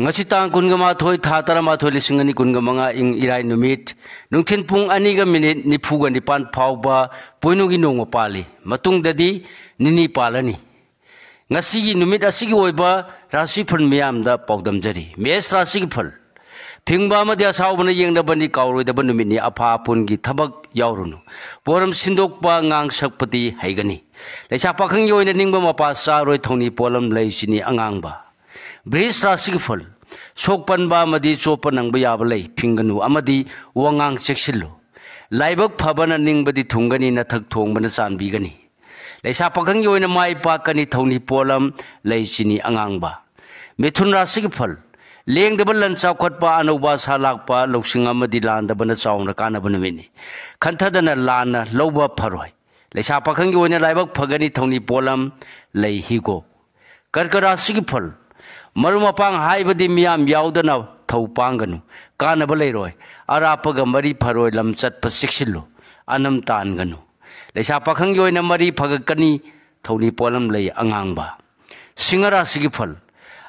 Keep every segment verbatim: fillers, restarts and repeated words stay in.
ꯉꯁꯤ ꯇꯥꯡ ꯀꯨꯟꯒ ꯃꯥꯊꯣꯏ, ꯊꯥ ꯇꯔꯥꯃꯥꯊꯣꯏ, ꯂꯤꯁꯤꯡ ꯑꯅꯤ ꯀꯨꯟꯒ ꯃꯉꯥ, ꯏꯪ ꯏꯔꯥꯏ ꯅꯨꯃꯤꯠ, ꯅꯨꯡꯊꯤꯜ ꯄꯨꯡ ꯑꯅꯤꯒ ꯃꯤꯅꯤꯠ ꯅꯤꯐꯨꯒ ꯅꯤꯄꯥꯟ ꯐꯥꯎꯕ ꯄꯣꯏꯅꯨꯒꯤ ꯅꯣꯡꯃ ꯄꯥꯜꯂꯤ꯫ ꯃꯇꯨꯡꯗꯗꯤ ꯅꯤꯅꯤ ꯄꯥꯜꯂꯅꯤ꯫ ꯉꯁꯤꯒꯤ ꯅꯨꯃꯤꯠ ꯑꯁꯤꯒꯤ ꯑꯣꯏꯕ ꯔꯥꯁꯤꯐꯜ ꯃꯤꯌꯥꯝꯗ ꯄꯥꯎꯗꯝꯖꯔꯤ꯫ ꯃꯦꯁ ꯔꯥꯁꯤꯒꯤ ꯐꯜ꯫ ꯐꯤꯡꯕ ꯑꯃꯗꯤ ꯑꯁꯥꯎꯕꯅ ꯌꯦꯡꯅꯕꯅꯤ, ꯀꯥꯎꯔꯣꯏꯗꯕ ꯅꯨꯃꯤꯠꯅꯤ꯫ ꯑꯐꯥ ꯑꯄꯨꯟꯒꯤ ꯊꯕꯛ ꯌꯥꯎꯔꯨꯅꯨ꯫ ꯄꯣꯔꯝ ꯁꯤꯟꯗꯣꯛꯄ, ꯉꯥꯡ ꯁꯛꯄꯗꯤ ꯍꯩꯒꯅꯤ꯫ ꯂꯩꯁꯥ ꯄꯥꯈꯪꯒꯤ ꯑꯣꯏꯅ ꯅꯤꯡꯕ ꯃꯄꯥ ꯆꯥꯔꯣꯏ, ꯊꯧꯅꯤ ꯄꯣꯠꯂꯝ ꯂꯩ ꯆꯤꯅꯤ ꯑꯉꯥꯡꯕ꯫ ꯕ꯭ꯔꯤꯖ ꯔꯥꯁꯤꯒꯤ ꯐꯜ꯫ ꯁꯣꯛ ꯄꯟꯕ ꯑꯃꯗꯤ ꯆꯣꯞꯄ ꯅꯪꯕ ꯌꯥꯕ ꯂꯩ, ꯐꯤꯡꯒꯅꯨ ꯑꯃꯗꯤ ꯋꯥꯉꯥꯡ ꯆꯦꯛꯁꯤꯜꯂꯨ꯫ ꯂꯥꯏꯕꯛ ꯐꯕꯅ ꯅꯤꯡꯕꯗꯤ ꯊꯨꯡꯒꯅꯤ, ꯅꯊꯛ ꯊꯣꯡꯕꯅ ꯆꯥꯟꯕꯤꯒꯅꯤ꯫ ꯂꯩꯁꯥ ꯄꯥꯈꯪꯒꯤ ꯑꯣꯏꯅ ꯃꯥꯏ ꯄꯥꯛꯀꯅꯤ, ꯊꯧꯅꯤ ꯄꯣꯠꯂꯝ ꯂꯩ ꯆꯤꯅꯤ ꯑꯉꯥꯡꯕ꯫ ꯃꯤꯊꯨꯟ ꯔꯥꯁꯤꯒꯤ ꯐꯜ꯫ ꯂꯦꯡꯗꯕ ꯂꯟ ꯆꯥꯎꯈꯠꯄ, ꯑꯅꯧꯕ ꯑꯁꯥ ꯂꯥꯛꯄ, ꯂꯧꯁꯤꯡ ꯑꯃꯗꯤ ꯂꯥꯟꯗꯕꯅ ꯆꯥꯎꯅ ꯀꯥꯟꯅꯕ ꯅꯨꯃꯤꯠꯅꯤ꯫ ꯈꯟꯊꯗꯅ ꯂꯥꯟꯅ ꯂꯧꯕ ꯐꯔꯣꯏ꯫ ꯂꯩꯁꯥ ꯄꯥꯈꯪꯒꯤ ꯑꯣꯏꯅ ꯂꯥꯏꯕꯛ ꯐꯒꯅꯤ, ꯊꯧꯅꯤ ꯄꯣꯠꯂꯝ ꯂꯩ ꯍꯤꯒꯣꯛ꯫ ꯀꯔꯀ ꯔꯥꯁꯤꯒꯤ ꯐꯜ꯫ ꯃꯔꯨꯞ ꯃꯄꯥꯡ ꯍꯥꯏꯕꯗꯤ ꯃꯤꯌꯥꯝ ꯌꯥꯎꯗꯅ ꯊꯧ ꯄꯥꯡꯒꯅꯨ, ꯀꯥꯟꯅꯕ ꯂꯩꯔꯣꯏ꯫ ꯑꯔꯥꯞꯄꯒ ꯃꯔꯤ ꯐꯔꯣꯏ, ꯂꯝ ꯆꯠꯄ ꯆꯦꯛꯁꯤꯜꯂꯨ, ꯑꯅꯝ ꯇꯥꯟꯒꯅꯨ꯫ ꯂꯩꯁꯥ ꯄꯥꯈꯪꯒꯤ ꯑꯣꯏꯅ ꯃꯔꯤ ꯐꯒꯠꯀꯅꯤ, ꯊꯧꯅꯤ ꯄꯣꯠꯂꯝ ꯂꯩ ꯑꯉꯥꯡꯕ꯫ ꯁꯤꯡꯍ ꯔꯥꯁꯤꯒꯤ ꯐꯜ꯫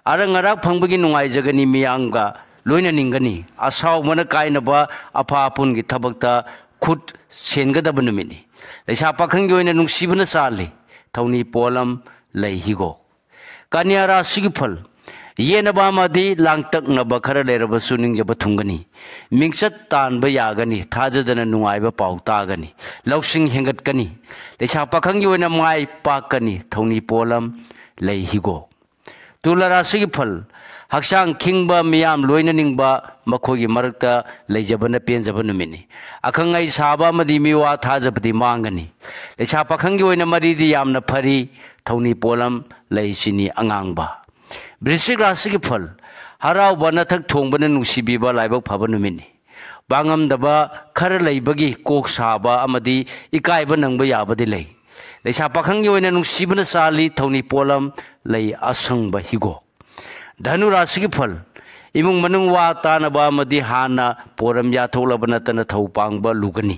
ꯑꯔꯪ ꯑꯔꯥꯛ ꯐꯪꯕꯒꯤ ꯅꯨꯡꯉꯥꯏꯖꯒꯅꯤ, ꯃꯤꯌꯥꯝꯒ ꯂꯣꯏꯅ ꯅꯤꯡꯒꯅꯤ꯫ ꯑꯁꯥꯎꯕꯅ ꯀꯥꯏꯅꯕ, ꯑꯐꯥ ꯑꯄꯨꯟꯒꯤ ꯊꯕꯛꯇ ꯈꯨꯠ ꯁꯦꯟꯒꯗꯕ ꯅꯨꯃꯤꯠꯅꯤ꯫ ꯂꯩꯁꯥ ꯄꯥꯈꯪꯒꯤ ꯑꯣꯏꯅ ꯅꯨꯡꯁꯤꯕꯅ ꯆꯥꯜꯂꯤ, ꯊꯧꯅꯤ ꯄꯣꯠꯂꯝ ꯂꯩ ꯍꯤꯒꯣꯛ꯫ ꯀꯟꯌꯥ ꯔꯥꯁꯤꯒꯤ ꯐꯜ꯫ ꯌꯦꯠꯅꯕ ꯑꯃꯗꯤ ꯂꯥꯡꯇꯛꯅꯕ ꯈꯔ ꯂꯩꯔꯕꯁꯨ ꯅꯤꯡꯖꯕ ꯊꯨꯡꯒꯅꯤ꯫ ꯃꯤꯡꯆꯠ ꯇꯥꯟꯕ ꯌꯥꯒꯅꯤ, ꯊꯥꯖꯗꯅ ꯅꯨꯡꯉꯥꯏꯕ ꯄꯥꯎ ꯇꯥꯒꯅꯤ꯫ ꯂꯧꯁꯤꯡ ꯍꯦꯟꯒꯠꯀꯅꯤ꯫ ꯂꯩꯁꯥ ꯄꯥꯈꯪꯒꯤ ꯑꯣꯏꯅ ꯃꯥꯏ ꯄꯥꯛꯀꯅꯤ, ꯊꯧꯅꯤ ꯄꯣꯠꯂꯝ ꯂꯩ ꯍꯤꯒꯣꯛ꯫ ꯇꯨꯂꯥ ꯔꯥꯁꯤꯒꯤ ꯐꯜ꯫ ꯍꯛꯆꯥꯡ ꯈꯤꯡꯕ, ꯃꯤꯌꯥꯝ ꯂꯣꯏꯅ ꯅꯤꯡꯕ, ꯃꯈꯣꯏꯒꯤ ꯃꯔꯛꯇ ꯂꯩꯖꯕꯅ ꯄꯦꯟꯖꯕ ꯅꯨꯃꯤꯠꯅꯤ꯫ ꯑꯈꯪ ꯑꯍꯩ ꯁꯥꯕ ꯑꯃꯗꯤ ꯃꯤꯋꯥ ꯊꯥꯖꯕꯗꯤ ꯃꯥꯡꯒꯅꯤ꯫ ꯂꯩꯁꯥ ꯄꯥꯈꯪꯒꯤ ꯑꯣꯏꯅ ꯃꯔꯤꯗꯤ ꯌꯥꯝꯅ ꯐꯔꯤ, ꯊꯧꯅꯤ ꯄꯣꯠꯂꯝ ꯂꯩ ꯆꯤꯅꯤ ꯑꯉꯥꯡꯕ꯫ ꯕ꯭ꯔꯤꯁꯤꯛ ꯔꯥꯁꯤꯒꯤ ꯐꯜ꯫ ꯍꯔꯥꯎꯕ, ꯅꯊꯛ ꯊꯣꯡꯕꯅ ꯅꯨꯡꯁꯤꯕꯤꯕ, ꯂꯥꯏꯕꯛ ꯐꯕ ꯅꯨꯃꯤꯠꯅꯤ꯫ ꯄꯥꯡꯉꯝꯗꯕ ꯈꯔ ꯂꯩꯕꯒꯤ ꯀꯣꯛ ꯁꯥꯕ ꯑꯃꯗꯤ ꯏꯀꯥꯏꯕ ꯅꯪꯕ ꯌꯥꯕꯗꯤ ꯂꯩ꯫ ꯂꯩꯁꯥ ꯄꯥꯈꯪꯒꯤ ꯑꯣꯏꯅ ꯅꯨꯡꯁꯤꯕꯅ ꯆꯥꯜꯂꯤ, ꯊꯧꯅꯤ ꯄꯣꯠꯂꯝ ꯂꯩ ꯑꯁꯪꯕ ꯍꯤꯒꯣꯛ꯫ ꯙꯅꯨ ꯔꯥꯁꯤꯒꯤ ꯐꯜ꯫ ꯏꯃꯨꯡ ꯃꯅꯨꯡ ꯋꯥ ꯇꯥꯅꯕ ꯑꯃꯗꯤ ꯍꯥꯟꯅ ꯄꯣꯔꯝ ꯌꯥꯊꯣꯛꯂꯕ ꯅꯠꯇꯅ ꯊꯧ ꯄꯥꯡꯕ ꯂꯨꯒꯅꯤ꯫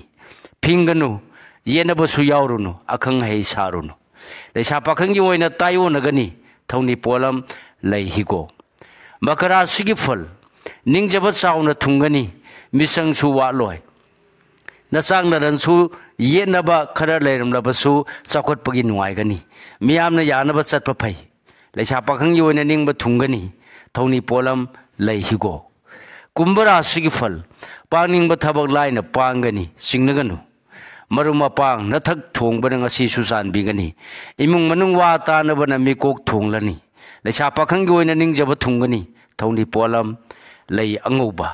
ꯐꯤꯡꯒꯅꯨ, ꯌꯦꯠꯅꯕꯁꯨ ꯌꯥꯎꯔꯨꯅꯨ, ꯑꯈꯪ ꯑꯍꯩ ꯁꯥꯔꯨꯅꯨ꯫ ꯂꯩꯁꯥ ꯄꯥꯈꯪꯒꯤ ꯑꯣꯏꯅ ꯇꯥꯏꯑꯣꯟꯅꯒꯅꯤ, ꯊꯧꯅꯤ ꯄꯣꯠꯂꯝ ꯂꯩ ꯍꯤꯒꯣꯛ꯫ ꯃꯀꯔꯥ ꯔꯥꯁꯤꯒꯤ ꯐꯜ, ꯅꯤꯡꯖꯕ ꯆꯥꯎꯅ ꯊꯨꯡꯒꯅꯤ, ꯃꯤꯆꯪꯁꯨ ꯋꯥꯠꯂꯣꯏ꯫ ꯅꯆꯥꯛ ꯅꯔꯟꯁꯨ ꯌꯦꯠꯅꯕ ꯈꯔ ꯂꯩꯔꯝꯂꯕꯁꯨ ꯆꯥꯎꯈꯠꯄꯒꯤ ꯅꯨꯡꯉꯥꯏꯒꯅꯤ꯫ ꯃꯤꯌꯥꯝꯅ ꯌꯥꯅꯕ ꯆꯠꯄ ꯐꯩ꯫ ꯂꯩꯁꯥ ꯄꯥꯈꯪꯒꯤ ꯑꯣꯏꯅ ꯅꯤꯡꯕ ꯊꯨꯡꯒꯅꯤ꯫ ꯊꯧꯅꯤ ꯄꯣꯠꯂꯝ ꯂꯩ ꯍꯤꯒꯣꯛ꯫ ꯀꯨꯝꯚ ꯔꯥꯁꯤꯒꯤ ꯐꯜ, ꯄꯥꯡꯅꯤꯡꯕ ꯊꯕꯛ ꯂꯥꯏꯅ ꯄꯥꯡꯒꯅꯤ, ꯆꯤꯡꯅꯒꯅꯨ꯫ ꯃꯔꯨꯞ ꯃꯄꯥꯡ ꯅꯊꯛ ꯊꯣꯡꯕꯅ ꯉꯁꯤꯁꯨ ꯆꯥꯟꯕꯤꯒꯅꯤ꯫ ꯏꯃꯨꯡ ꯃꯅꯨꯡ ꯋꯥ ꯇꯥꯅꯕꯅ ꯃꯤꯀꯣꯛ ꯊꯣꯡꯂꯅꯤ꯫ ꯂꯩꯁꯥ ꯄꯥꯈꯪꯒꯤ ꯑꯣꯏꯅ ꯅꯤꯡꯖꯕ ꯊꯨꯡꯒꯅꯤ꯫ ꯊꯧꯅꯤ ꯄꯣꯠꯂꯝ ꯂꯩ ꯑꯉꯧꯕ꯫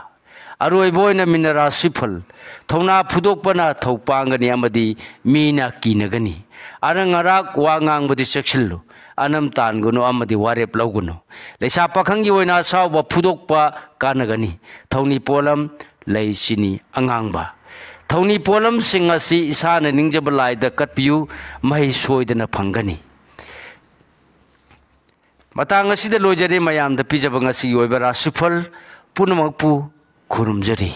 ꯑꯔꯣꯏꯕ ꯑꯣꯏꯅ ꯃꯤꯅ ꯔꯥꯁꯤꯐꯜ, ꯊꯧꯅꯥ ꯐꯨꯗꯣꯛꯄꯅ ꯊꯧ ꯄꯥꯡꯒꯅꯤ ꯑꯃꯗꯤ ꯃꯤꯅ ꯀꯤꯅꯒꯅꯤ꯫ ꯑꯔꯪ ꯑꯔꯥꯛ ꯋꯥ ꯉꯥꯡꯕꯗꯤ ꯆꯦꯛꯁꯤꯜꯂꯨ꯫ ꯑꯅꯝ ꯇꯥꯟꯒꯅꯨ ꯑꯃꯗꯤ ꯋꯥꯔꯦꯞ ꯂꯧꯒꯅꯨ꯫ ꯂꯩꯁꯥ ꯄꯥꯈꯪꯒꯤ ꯑꯣꯏꯅ ꯑꯁꯥꯎꯕ ꯐꯨꯗꯣꯛꯄ ꯀꯥꯟꯅꯒꯅꯤ꯫ ꯊꯧꯅꯤ ꯄꯣꯠꯂꯝ ꯂꯩ ꯆꯤꯅꯤ ꯑꯉꯥꯡꯕ꯫ ꯊꯧꯅꯤ ꯄꯣꯠꯂꯝꯁꯤꯡ ꯑꯁꯤ ꯏꯁꯥꯅ ꯅꯤꯡꯖꯕ ꯂꯥꯏꯗ ꯀꯠꯄꯤꯌꯨ, ꯃꯍꯩ ꯁꯣꯏꯗꯅ ꯐꯪꯒꯅꯤ꯫ ꯃꯇꯥꯡ ꯑꯁꯤꯗ ꯂꯣꯏꯖꯔꯦ꯫ ꯃꯌꯥꯝꯗ ꯄꯤꯖꯕ ꯉꯁꯤꯒꯤ ꯑꯣꯏꯕ ꯔꯥꯁꯤꯐꯜ ꯄꯨꯝꯅꯃꯛꯄꯨ ꯈꯨꯔꯨꯝꯖꯔꯤ꯫